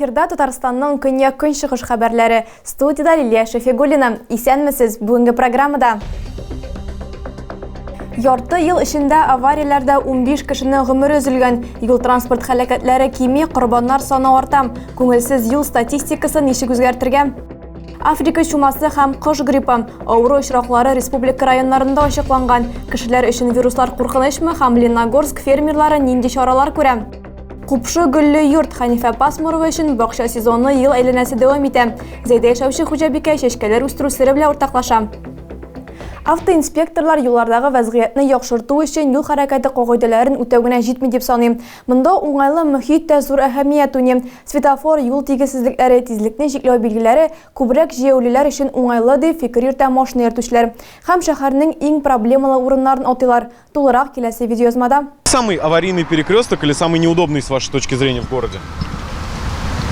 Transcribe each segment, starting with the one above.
Эфирда Татарстанның көньяк-көнчыгыш хәбәрләре. Студиядә Лилия Шәфигуллина. Исәнмесез! Бүгенге программада Ярты ел эчендә аварияләрдә 15 кешенең гомере өзелгән. Юл-транспорт һәлакәтләре кими, корбаннар саны арта. Күңелсез юл статистикасын ничек үзгәртергә? Африка чумасы һәм кош гриппы авыру очраклары республика районнарында ачыкланган. Кешеләр өчен вируслар куркынычмы һәм Ленногорск фермерлары нинди чаралар күрә? Купшы гөлле йорт Хәнифә Пасмурова өчен бакча сезоны ел әйләнәсе дәвам итә. Зәйдә яшәүче хуҗабикә чәчкәләр үстерү сере белән уртаклаша. Автоинспекторлар юллардагы вәзгыятьне яхшырту өчен юл хәрәкәте кагыйдәләрен үтәү генә җитми дип саный. Монда уңайлы мохит тә зур әһәмият уйный. Светофор, юл тигезсезлекләре, тизлекне чикләү билгеләре күбрәк җәяүлеләр өчен уңайлы, дип фикер йөртә машина йөртүчеләр. Һәм шәһәрнең иң проблемалы урыннарын атыйлар. Тулырак киләсе видеоязмада. Самый аварийный перекресток или самый неудобный, с вашей точки зрения, в городе?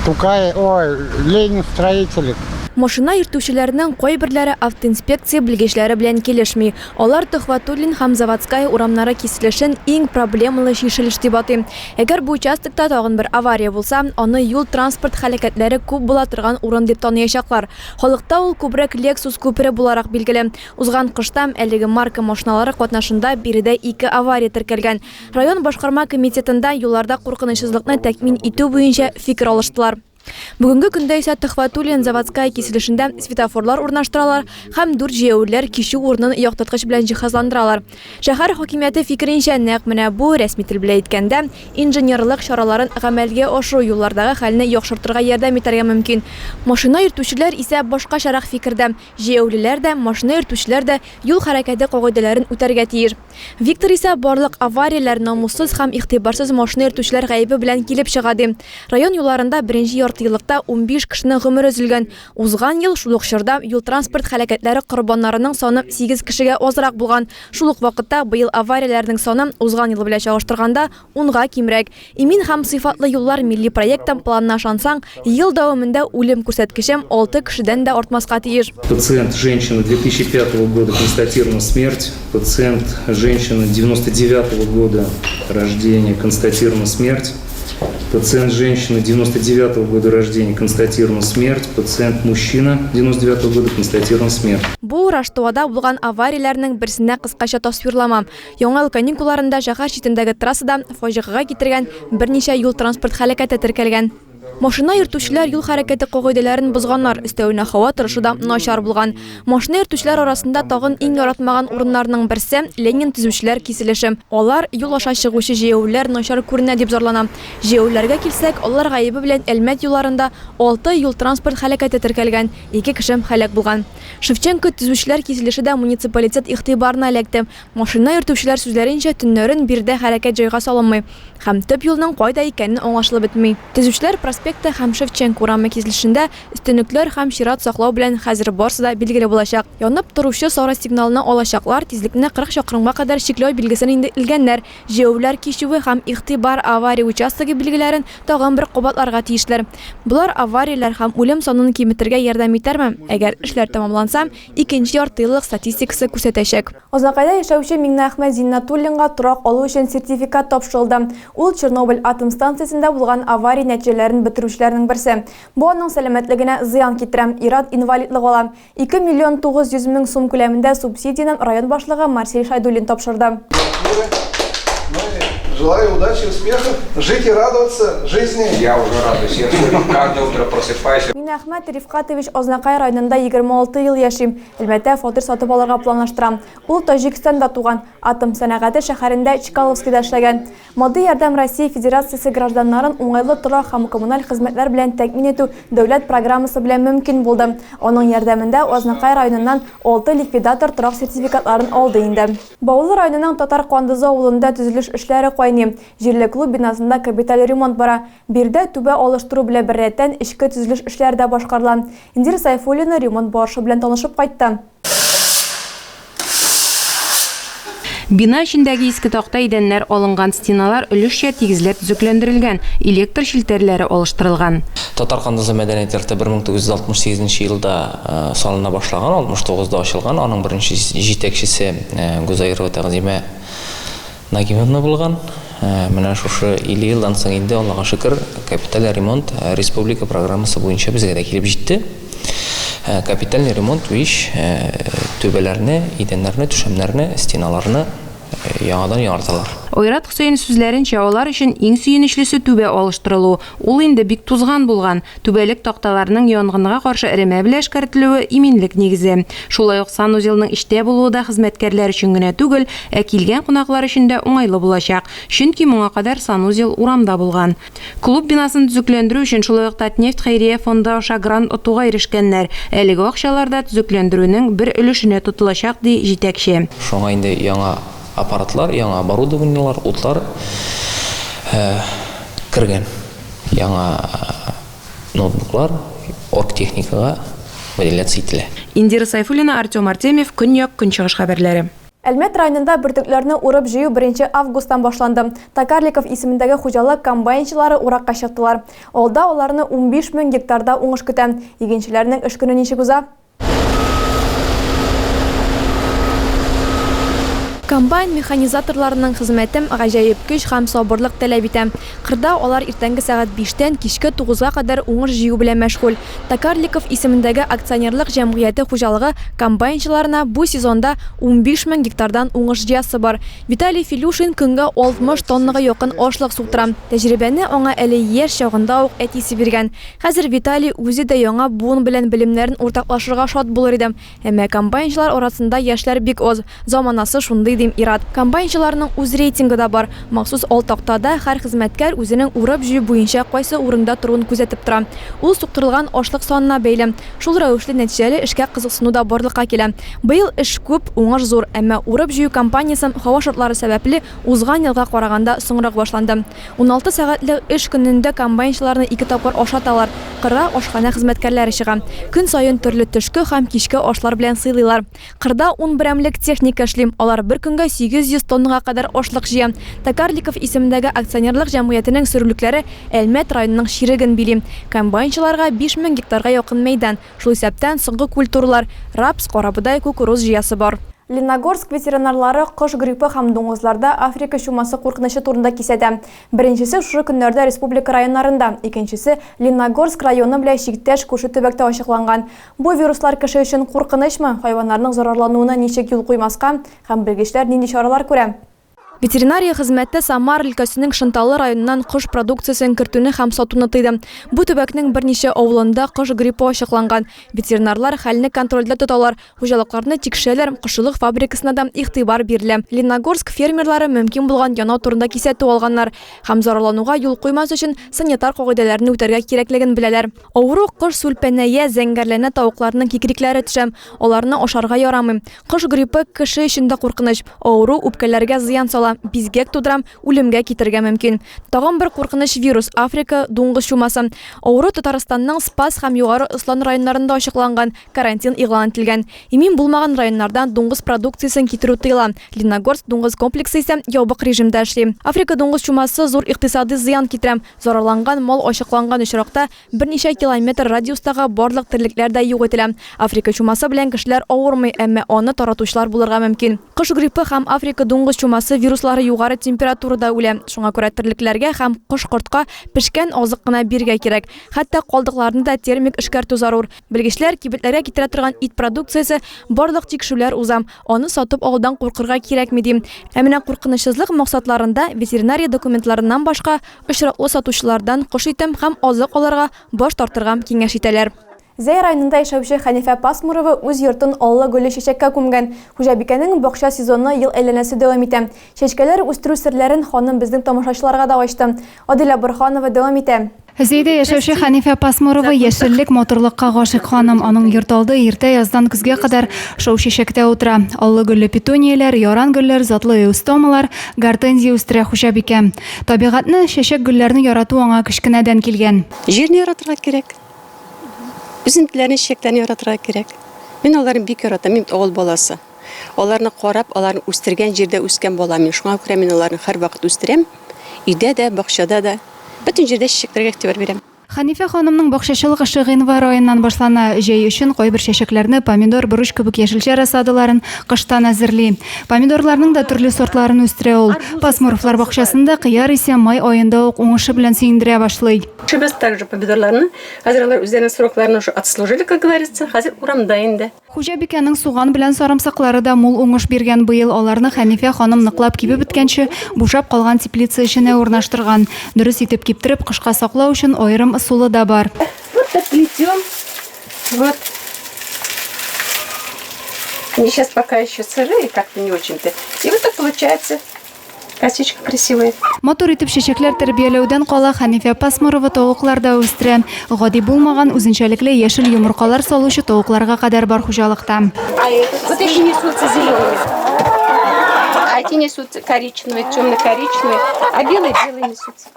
Тукай, ой, Ленин строители. Машина йөртүчеләрнең кайберләре автоинспекция белгечләре белән килешми. Алар Төхвәтуллин һәм Заводская урамнары киселешен иң проблемалы чишелеш дип атый. Әгәр бу участокта тагын бер авария булса, аны юл-транспорт һәлакәтләре күп була торган урын дип таныячаклар. Халыкта ул күбрәк Лексус күпере буларак билгеле. Узган кышта әлеге марка машиналары катнашында биредә ике авария теркәлгән. Район башкарма комитетында юлларда куркынычсызлыкны тәэмин итү буенча фикер алыштылар. Бүгенге көндә исә Төхвәтуллин-Заводская киселешендә светофорлар урнаштыралар һәм дүрт җәяүлеләр кичү урынын яктырткыч белән җиһазландыралар. Шәһәр хакимияте фикеренчә, нәкъ менә бу, рәсми тел белән әйткәндә, инженерлык чараларын гамәлгә ашыру юллардагы хәлне яхшыртырга ярдәм итәргә мөмкин. Машина йөртүчеләр исә башкачарак фикердә. Җәяүлеләр дә, машина йөртүчеләр дә юл хәрәкәте кагыйдәләрен үтәргә тиеш. Виктор исә барлык аварияләр намуссыз һәм игътибарсыз машина йөртүчеләр гаебе белән килеп чыга, ди. Район юлларында беренче яртыеллыкта 15 кешенең гомере өзелгән. Узган ел шул ук чорда юл-транспорт һәлакәтләре корбаннарының саны 8 кешегә азрак булган. Шул ук вакытта быел аварияләрнең саны узган ел белән чагыштырганда унга кимрәк. Имин һәм сыйфатлы юллар милли проекты планына ышансаң, ел дәвамында үлем күрсәткече алты кешедән дә артмаска тиеш. Пациент женщина 2005 года констатирована смерть. Пациент женщина 99 года рождения констатирована смерть. Пациент женщина 99 года рождения констатирована смерть. Пациент мужчина 99 года констатирована смерть. Бу Раштуада булган аварияләрнең берсенә кыскача тасвирлама. Яңа ел каникулларында шәһәр читендәге трассада фаҗигагә китергән берничә юл-транспорт һәлакәте теркәлгән. Машина йөртүчеләр юл хәрәкәте кагыйдәләрен бозганнар, өстәвенә һава торышы да начар булган. Машина йөртүчеләр арасында тагын иң яратмаган урыннарның берсе, Ленин төзүчеләр киселеше. Алар юл аша чыгучы җәяүлеләр начар күренә дип зарлана. Җәяүлеләргә килсәк, алар гаебе белән Әлмәт юлларында алты юл-транспорт һәлакәте теркәлгән, ике кеше һәлак булган. Шевченко төзүчеләр киселеше дә муниципалитет игътибарына эләкте. Машина йөртүчеләр сүзләренчә, төннәрен биредә хәрәкәт җайга салынмый һәм төп юлның кайда икәнен аңлашылып бетми. Төзүчеләр проспекты һәм Шевченко урамы киселешендә өстенлекләр һәм чират саклау белән хәзер барсы да билгеле булачак. Янып торучы сары сигналны алачаклар, тизлекне 40 чакрымга кадәр чикләү билгесен инде элгәннәр, җәяүлеләр кичүе һәм Игътибар, авария участогы билгеләрен тагын бер кабатларга тиешләр. Болар аварияләр һәм үлем санын киметергә ярдәм итәрме? Әгәр эшләр тәмамланса, икенче яртыеллык статистикасы күрсәтәчәк. Азнакайда яшәүче Миңнеәхмәт Зиннәтуллинга торак алу өчен сертификат тапшырылды. Ул Чернобыль атом станциясендә булган авария нәтиҗәләрен бетерүчеләрнең берсе. Бу аның сәламәтлегенә зыян китерә, ир-ат инвалидлык ала. 2 миллион 900 мең сум күләмендә субсидияне район башлыгы Марсель Шәйдуллин тапшырды. Желаю удачи, успехов, жить и радоваться жизни. Я уже радуюсь, я все каждое утро просыпаюсь. Минәхмәт Рифкатович Азнакай районында 26 ел яши. Әлмәттә фатир сатып алырга планлаштыра. Ул Таҗикстанда туган, атом сәнәгате шәһәрендә Чкаловскийда эшләгән. Матди ярдәм Россия Федерациясе гражданнарын уңайлы торак һәм коммуналь хезмәтләр белән тәэмин итү дәүләт программасы белән мөмкин булды. Аның ярдәмендә Азнакай районыннан алты ликвидатор торак сертификатларын алды инде. Баулы районының Татар Кандызы авылында төзелеш эшләре кайный. Җирле клуб бинасында капиталь ремонт бара. Биредә түбә алыштыру белән беррәттән эчке төзелеш эшләре дә башкарыла. Индира Сайфуллина ремонт барышы белән танышып кайтты. Бина эчендәге иске такта идәннәр алынган, стеналар өлешчә тигезләп төзекләндерелгән, электр челтәрләре алыштырылган. Татар Кандызы мәдәният йорты 1968 нче елда салына башлаган, 69 да ачылган. Аның беренче җитәкчесе Гузаирова Тәгъзимә Нагимовна булган. Менә шушы 50 елдан соң инде, Аллага шөкер, капиталь ремонт республика программасы буенча безгә дә килеп җитте. Капитальный ремонт вич түбәләрне, идәннәрне, түшәмнәрне, стеналарны яңадан яңарталар. Айрат Хөсәен сүзләренчә, алар өчен иң сөенечлесе түбә алыштырылу. Ул инде бик тузган булган. Түбәлек такталарының янгынга каршы эремә белән эшкәртелүе, иминлек нигезе. Шулай ук санузелның эчтә булуы да хезмәткәрләр өчен генә түгел, ә килгән кунаклар өчен дә уңайлы булачак. Чөнки моңа кадәр санузел урамда булган. Клуб бинасын төзекләндерү өчен шулай ук Татнефть хәйрия фонды аша грант отуга ирешкәннәр. Әлеге акчалар да төзекләндерүнең бер өлешенә тотылачак, ди җитәкче. Шуңа инде яңа аппаратлар, яңа оборудованиелар, утлар кергән. Яңа ноутбуклар оргтехникага выделяться ителә. Индира Сайфуллина, Артем Артемьев, Көньяк, Көнчыгыш хәбәрләре. Әлмәт районында бөртекләрне урып-җыю беренче августтан башланды. Токарликов исемендәге хуҗалык комбайнчылары уракка чыктылар. Алда аларны 15 мең гектарда уңыш көтә. Игенчеләрнең эш көне ничек уза? Комбайн механизаторларының хезмәте гаҗәеп көч һәм сабырлык таләп итә. Кырда алар иртәнге сәгать биштән кичке тугызга кадәр уңыш җыю белән мәшгуль. Токарликов исемендәге акционерлык җәмгыяте хуҗалыгы комбайнчыларына бу сезонда 15 мең гектардан уңыш җыясы бар. Виталий Филюшин көнгә 60 тоннага якын ашлык суктыра. Тәҗрибәне аңа әле яшь чагында ук әтисе биргән. Хәзер Виталий үзе дә яңа буын белән белемнәрен уртаклашырга шат булыр иде. Әмма комбайнчылар арасында яшьләр бик аз. Заманасы шундый, ди ир-ат. Комбайнчыларның үз рейтингы да бар. Махсус алтактада һәр хезмәткәр үзенең урып-җыю буенча кайсы урында торуын күзәтеп тора. Ул суктырылган ашлык санына бәйле. Шул рәвешле нәтиҗәле эшкә кызыксыну да барлыкка килә. Быел эш күп, уңыш зур. Әмма урып-җыю кампаниясе һава шартлары сәбәпле узган елга караганда соңрак башланды. 16 сәгатьлек эш көнендә комбайнчыларны ике тапкыр ашаталар, кырга ашханә хезмәткәрләре чыга. Көн саен төрле төшке һәм кичке ашлар белән сыйлыйлар. Кырда ун берәмлек техника эшли, алар бер көнгә 800 тоннага кадәр ашлык җыя. Токарликов исемендәге акционерлык җәмгыятенең сөрүлекләре Әлмәт районының чиреген били. Комбайнчыларга 5000 гектарга якын мәйдан, Шул исәптән, соңгы культуралар, рапс, карабодай, кукуруз җыясы бар. Лениногорск ветеринарлары кош гриппы һәм дуңгызларда Африка чумасы куркынычы турында кисәтә. Беренчесе шушы көннәрдә республика районнарында, икенчесе Лениногорск районы белән чиктәш күрше төбәктә ачыкланган. Бу вируслар кеше өчен куркынычмы? Хайваннарның зарарлануына ничек юл куймаска һәм белгечләр нинди чаралар күрә? Ветеринария хезмәте Самара өлкәсенең Шынталы районыннан кош продукциясен кертүне һәм сатуны тыйды. Бу төбәкнең берничә авылында кош гриппы ачыкланган. Ветеринарлар хәлне контрольдә тоталар, хуҗалыкларны тикшерәләр, кошчылык фабрикасына да игътибар бирелә. Лениногорск фермерлары мөмкин булган янау турында кисәтү алганнар һәм зарарлануга юл куймас өчен санитар кагыйдәләрне үтәргә кирәклеген беләләр. Авыру кош сүлпәнәя, зәңгәрләнә, тавыкларның кикрикләре төшә. Аларны ашарга ярамый. Кош гриппы кеше өчен дә куркыныч. Авыру үпкәләргә зыян сала, бизгәк тудыра, үлемгә китерергә мөмкин. Тагын бер куркыныч вирус, Африка дуңгыз чумасы. Авыру Татарстанның Спас һәм Югары Ослан районнарында ачыкланган, карантин игълан ителгән. Имин булмаган районнардан дуңгыз продукциясен китерү тыела. Лениногорск дуңгыз комплексы исә ябык режимда эшли. Африка дуңгыз чумасы зур икътисадый зыян китерә. Зарарланган мал ачыкланган очракта, берничә километр радиустагы барлык терлекләр дә юк ителә. Африка чумасы белән кешеләр авырмый, әмма аны таратучылар булырга мөмкин. Кош гриппы һәм Африка дуңгыз чумасы вируслары югары температурада үлә. Шуңа күрә терлекләргә һәм кош-кортка пешкән азык кына бирергә кирәк. Хәтта калдыкларны да термик эшкәртү зарур. Белгечләр кибетләргә китерә торган ит продукциясе барлык тикшерүләр уза, аны сатып алудан куркырга кирәкми, ди. Ә менә куркынычсызлык максатларында ветеринария документларыннан башка очраклы сатучылардан кош итен һәм азык алырга баш тартырга киңәш итәләр. Зәй районында яшәүче Хәнифә Пасмурова үз йортын аллы-гөлле чәчәккә күмгән. Хуҗабикәнең бакча сезоны ел әйләнәсе дәвам итә. Чәчкәләр үстерү серләрен ханым безнең тамашачыларга да ачты. Адилә Борһанова дәвам итә. Зәйдә яшәүче Хәнифә Пасмурова яшеллек, матурлыкка гашыйк ханым. Аның йорт алды иртә яздан көзгә кадәр шау чәчәктә утыра. Аллы-гөлле петунияләр, яран гөлләр, затлы эустомалар, гортензия үстерә хуҗабикә. Табигатьне, чәчәк-гөлләрне ярату аңа кечкенәдән килгән. Җирне яратырга кирәк. Үсентеләрне, чәчәкләрне яратырга кирәк. Мин аларны бик яратам. Мин бит авыл баласы. Аларны карап, аларны үстергән җирдә үскән бала мин. Шуңа күрә мин аларны һәрвакыт үстерәм. Өйдә дә, бакчада да. Бөтен җирдә чәчәкләргә игътибар бирәм. Хәнифә ханымның бакчачылык эше гыйнвар аеннан башлана. Җәй өчен кайбер чәчәкләрне, помидор, борыч кебек яшелчә рассадаларын кыштан әзерли. Помидорларның да төрле сортларын үстерә ул. Пасмуровлар бакчасында кыяр исә май аенда ук уңышы белән сөендерә башлый. Без также помидорларны, хәзер алар үзләренең срокларын уже отслужили, как говорится, хәзер урамда инде. Хуҗабикәнең суган белән сарымсаклары да мул уңыш биргән быел. Аларны Хәнифә ханым ныклап кибеп беткәнче, бушап калган теплица эченә урнаштырган. Дөрес итеп киптереп, кышка саклау өчен аерым ысулы да бар. Вот так плетем. Вот. Они сейчас пока еще сырые, как-то не очень-то. И вот так получается. Косичка красивая. Матур итеп чәчәкләр тәрбияләүдән кала Хәнифә Пасмурова тавыклар да үстерә. Гади булмаган, үзенчәлекле яшел йомыркалар салучы тавыкларга кадәр бар хуҗалыкта. А этот, вот эти несутся зеленые. А эти несутся коричневые, темно-коричневые, а белые белые несутся.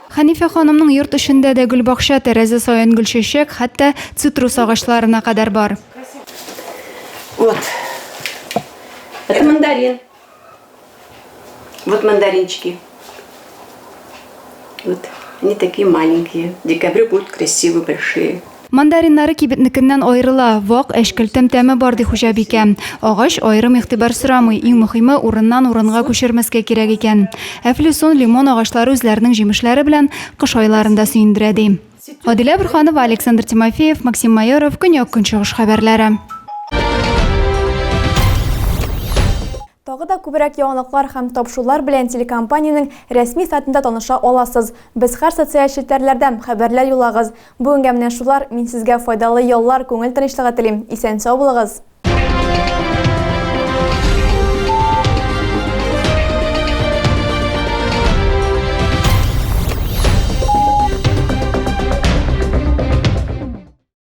Хәнифә ханымның йорт эчендә дә гөлбакча, тәрәзә саен гөлчәчәк, хәтта цитрус агачларына кадәр бар. Вот. Это мандарин. Вот мандаринчики. Вот. Они такие маленькие. В декабре будут красивые, большие. Мандариннары кибетнекеннән аерыла, вак, әчкелтем тәме бар, ди хуҗабикә. Агач аерым игътибар сорамый, иң мөхиме, урыннан урынга күчермәскә кирәк икән. Әфлисун, лимон агачлары үзләренең җимешләре белән кыш айларында сөендерә, ди. Адилә Борһанова, Александр Тимофеев, Максим Майоров, Көньяк-Көнчыгыш хәбәрләре. Тагы да күбрәк яңалыклар һәм тапшырулар белән телекомпаниянең рәсми сайтында таныша аласыз. Без һәр социаль челтәрләрдә, хәбәрләр юллагыз. Бүгенгә менә шулар, мин сезгә файдалы яллар, күңел тынычлыгы телим. Исән-сау булыгыз!